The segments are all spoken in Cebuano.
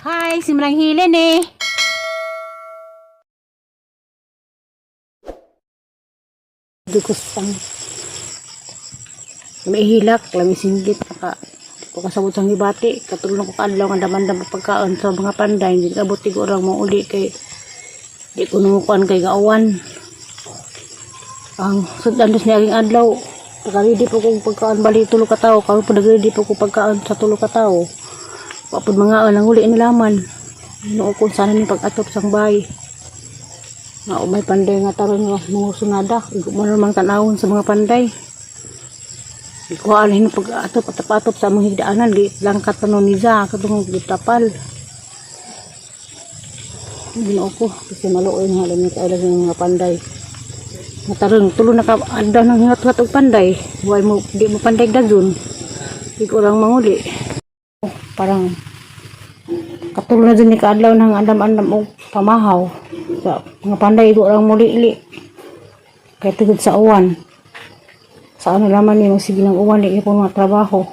Hi, si Manang Hilen eh. Dugos ang may hilak, lami singgit, naka di ko kasabot sa gibati, katulong ko kaadlaw nga damandam ang pagkaon sa mga panday, hindi kabot ko orang mo uli kay di ko numukuan kay gaawan. Ang sudan dos niya adlaw, pagka-ready po kong pagkaon bali tulo ka tawo, karon po nag-ready po kong pagkaon sa tulo ka tawo. Wa pud mga ang uli nilaman. Noo ko sana ni pag-atop sang bahay. Nga umay panday nga taron nga mga sunada, igo man namang tanawon sa mga panday. Ikuha na pag atop atop atop sa among higdaanan gi langkat pa no niya katong gitapal. Ginoo ko kasi maluoy nga alam ni kay lang mga panday. Mataron tulo na ka adlaw nang hingat-hingat og panday. Way mo di mo panday dajon. Di ko lang manguli. Parang katulo na dyan ni kaadlaw nang andam-andam og pamahaw. Sa mga panday ko lang muli-ili. Kay tugod sa uwan. Sa ano laman ni sige ng uwan di po mga trabaho.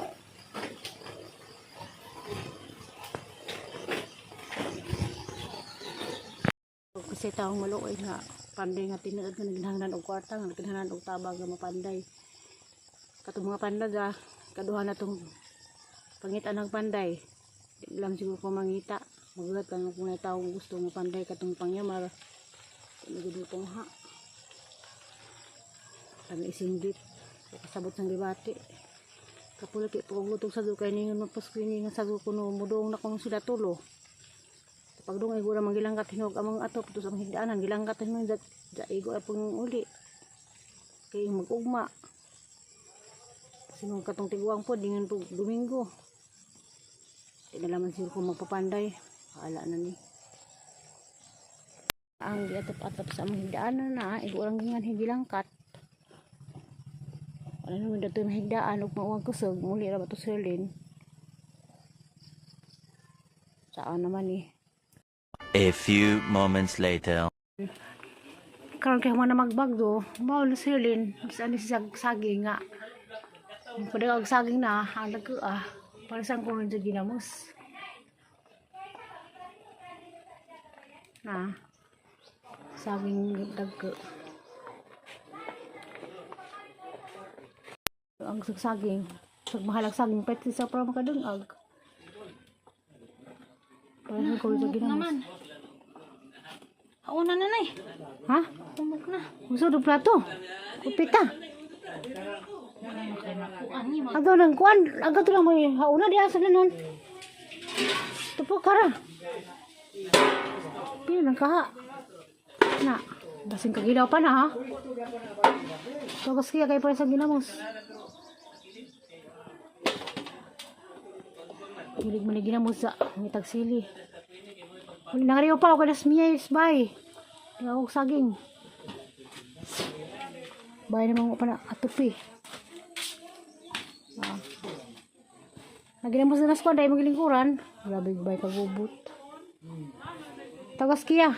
Kasi taong maluoy nga panday nga tinuod nga naginahanglan og kwarta nga naginahanglan og tabang nga mapanday. Katong mga panday ah, kaduha na tong pangitan ng panday. Di lang siguro ko mangita. Magulat lang kung may taong gusto nga panday katong pangyamar. Ano gud mo ha. Kami isinggit. Kasabot sang debate. Kapulaki po kong lutong sago kay ningon magpa-screening nga sago kuno mudong na kung sila tulo. Pagdung ay gura manggilangkat hinog among atop to sa among higdaanan gilangkat hinog ja, ja igo ay pong uli. Kay mag-ugma. Sinong katong tiguang po dingon po Domingo. Di na laman siguro kung magpapanday. Paala na ni. Ang giatop-atop sa among higdaanan na igo lang gingan higilangkat. Wala naman dato yung higdaan ug mauwang kusog muli ra ba to Sirlin. Saan naman eh. A few moments later. Karon kay human na magbagdo, mao na Sirlin, saan ni sag saging nga. Pwede og saging na, alag ko ah. Para saan ko rin sa ginamos. Na. Saging dagko. Ang saging, sag mahalag saging pwede sa para makadungag. Para saan ko rin sa ginamos. Naman. Hauna na nay. Ha? Humok na. Gusto do plato. Kupita. Kuan ni mag Agaw nang kuan, agaw to lang may hauna di asa nanon. Tupo kara. Pila nang kaha. Na, basing kagilaw pa na ha. Tugas kaya kay para sa ginamos. Hilig man ni ginamos sa ngitag sili. Huli nangariyo pa ako kalas miyas bay. Di ako saging. Bay naman ko pa na atupi. Naginamos na nas ko, dahil maglingkuran. Grabe bay kagubot. Tagas kiya.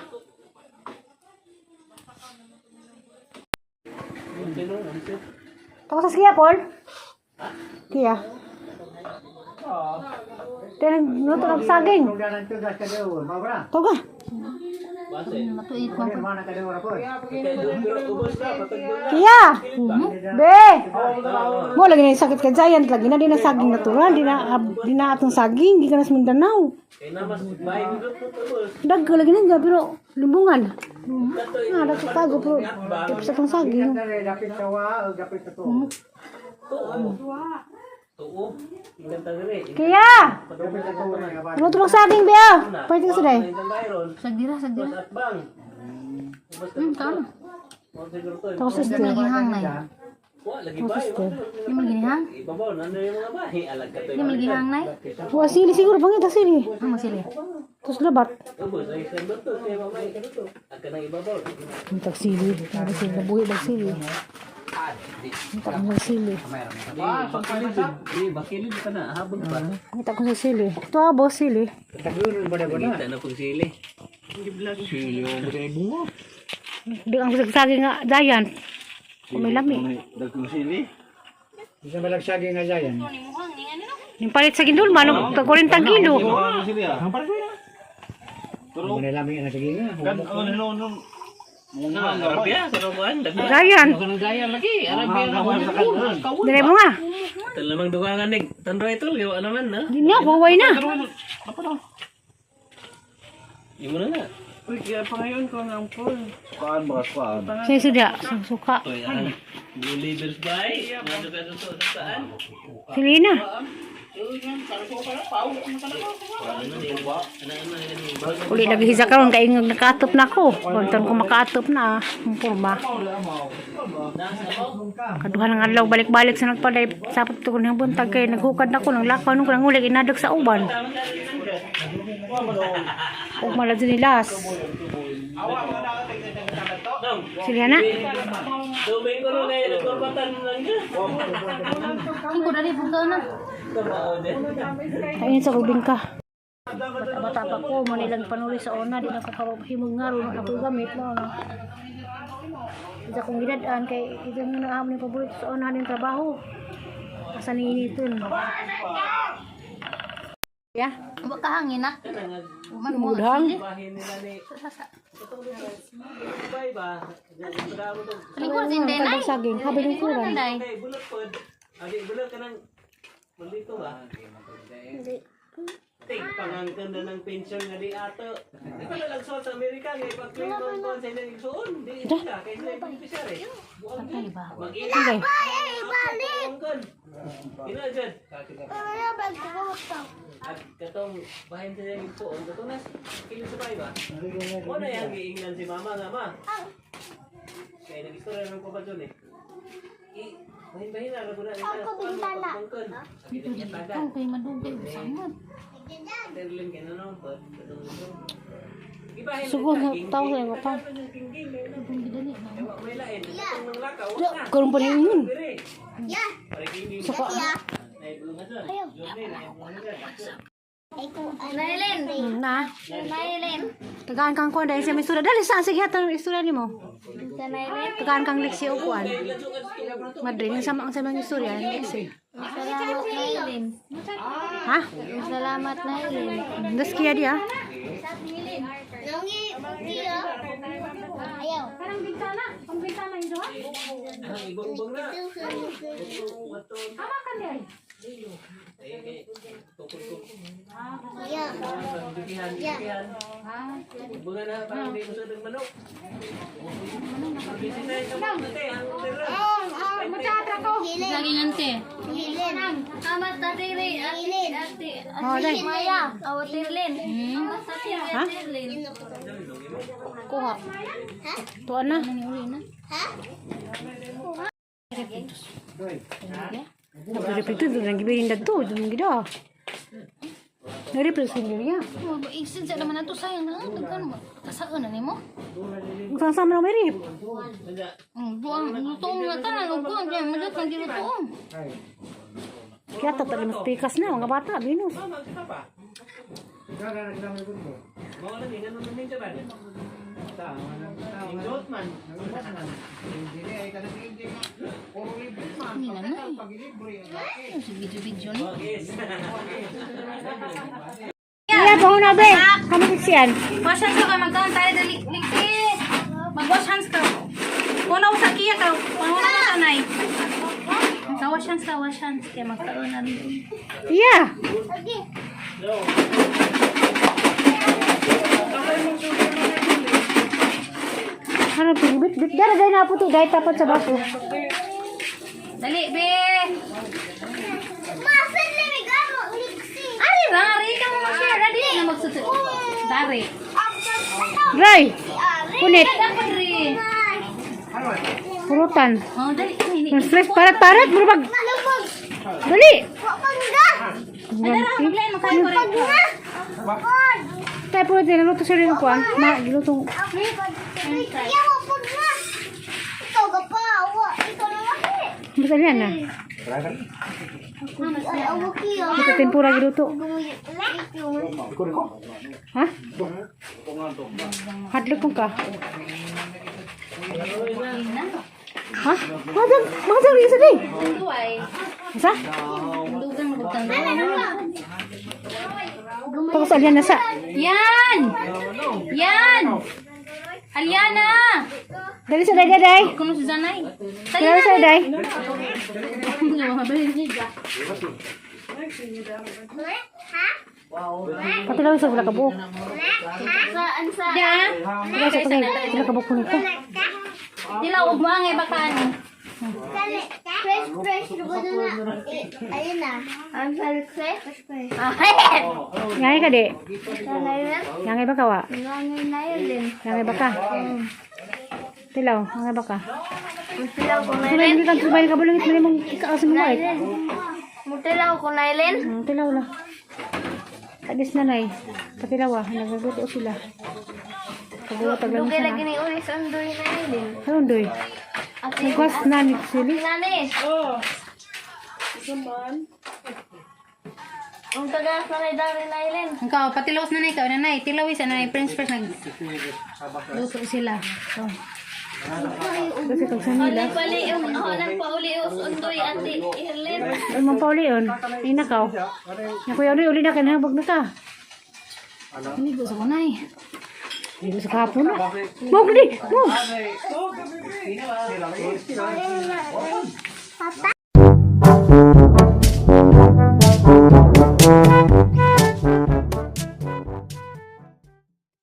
Tagas kiya, Paul? Kiya. Kaya nagluto ng saging. Toga. matuig ko. Kiya! Be! Mo lagi na yung sakit ka giant lagi na di na saging natural di na di na atong saging gikan na sa Mindanao. Dagko lagi na pero limbungan. Nga dagko kago pero tips atong saging. Kiya! Luto ng saging be ah. Pwede ka sa day. Sagdira, sagdira. Kaon. Tapos sister. Gihang nay. Tapos sister. Di man ginihang? Di man ginihang nay? Wa sili siguro pangita sili. Ano sili? Tapos labat. Ang sili. Ang sili. Nabuhi bag sili. Ang tag sili. Ang tag ko sa sili. Ito ah, boss sili. Di ang saging nga giant. Kung may lami. Bisa balagsagi nga jayan. Yung palit sa gindulma, no, 40 kilo. Arabia, karuan. Dayan. Gaya lagi, Arabia. Dire mo nga. Talamang dugangan ni Tanroy tol, gawa naman na. Di na, baway na. Imo na na. Uy, kaya pa ngayon ko ang ampol. Sukaan ba, sukaan? Sa isda, suka. Oy, ang blue leaders bay. Mga dugan sa saan? Silina. Uli lagi hisa karon kay ingag nakaatop na ko. Konton ko makaatop na ang porma. Kaduha ng adlaw balik-balik sa nagpaday sapot ko ng buntag kay naghukad na ko nang lakaw nung nanguli inadag sa uban. Ug malad nilas. Sige na. Dumay ko rin ngayon, nagkurbatan lang niya. Ang ko dali buka na. Kain sa kubing ka. Bata-bata pa ko, manilang panuli sa una, di na ko kahimog nga ron, ako gamit mo. No? Isa kong gidadaan, kay isa mo na aming paborito sa una ng trabaho. Asa ni initon. Ya, Wa ka hangin na. Uman mo. mudhang. Lingkod sin day nay. Saging, habi ng kuran. Day. Hey, bulot pod. Adi bulot ka ng maldito ba? Ting pangangkan na ng pension nga di ato. Di pa lang sa Amerika nga ipag-claim ko sa ilang igsuon. Di sila kay sila beneficiary. Buang Patay ba? Mag-ina. Hindi. Pangangkan. Ina dyan. At katong bahin sa iyang igsuon katong nas kilo sa bahay ba? Mo na yang giingnan si mama nga ma. Kay nag-istorya ng papadyon eh. I bahin-bahin na ra na nila. Ako bintana. Ikaw kay madugay usamon. Terlin kay nanong pod. Katong Sugo sa tao sa imo pa. Dali na. May lain. Katong nang lakaw. Ya, karon pa rin yun. Dire. Saka, Nailin. na. Nailin. Tagaan kang kuan dahil sa may istorya. Dali sa sige hatang istorya nimo. Sa Nailin. Tagaan kang liksi o kuan. Madre, yung sama ang sa mga istorya, liksi. Salamat Nailin. Ha? Salamat Nailin. Das kaya dia. Parang bintana. Ang bintana ito ha? Ibang-ibang na. Tama ka niya. Bunga na parang hindi mo sa manok. Busy na yung kamot natin. Ang tira. Lagi ngante. Amat tatiri. Ate. Ate. Oh, dai. Maya. Awa tirlin. Amat tatiri. Ha? Tirlin. Kuha. Tuan na. Nagre-repeat doon ang gibirin dagto, doon gida. Nagre-repeat sa niya. Oh, Igsid sa naman ato sayang na. Daghan mo. Kasaan na nimo? Saan sama na may rip? Ang buang lutoong na tanan ug kuan kay madot nang gilutoon. Kaya tatali mas pikas na mga bata, binus. Mama, si Papa. Mao na din, ano man din ba? Inggot man. Hindi na na. Ano si video-video ni? Yes. Iya, bangun na be. Kamu siksian. Wash hands ka kay magkaon tayo dali. Liksi. Mag-wash hands ka. Kuno sa kiya ka. Panguna na tanay. Ka wash hands ka, wash hands kay magkaon na rin. Iya. Ano bit bit dara dai na puti dai tapat sa baso. Dali, be. Ari ra, ari ka mo mag-share. Dali na magsuto. Dari. Dai. Punit. Dapat ri. Purutan. Oh, dali. Ini. Yung stress parat-parat murag. Dali. Dara, maglain magkain ko rin. Tayo po din naluto sa rin kuan. Ma giluto. Basta niya na. Ito tempura giluto. Ha? Hadlok mo ka. Ha? Mazang, mazang isa di. Duay. Asa? Dugan mo Butang na. Tapos alyan na sa. Yan! Yan! Aliana! Dali sa day, day. Kuno si Zanay. Dali sa day. Patilaw sa wala ka buok. Ya. Wala sa pagay. Wala ka buok kuno ko. Dila og mo angay baka ano. Fresh, fresh, na. Ayun na. I'm very fresh, fresh. Ngay ka di. Ngay ba ka wa? Ngangay na yun din. Ngay ba ka? Tilaw, ngay ba ka? Mutilaw ko na Kulay hindi kang tubay ka bulungit mo mong ikaas mo ay. Mutilaw ko na ilin. Tilaw la. Tagis na nay. Patilaw ah, nagluto sila. Pagawa taglan Dugay sa. lagi ni Ulis undoy na ilin. Ano doy? Nagwas na ni sili. Nani? Oh. Isa man. Ang taga sa na dari na ilin. Ang kao patilaw sa nanay ka nanay, tilaw sa nanay Prince Fresh nag luto sila. So, Kasi kag sa nila. Pali yung holang pauli us undoy ati Irlin. Ay man pauli on. Ay nakaw. Nakuya uli uli na kanang bag na ka. amigo sa kunay. Hindi sa kahapon na. Mugli! Mo!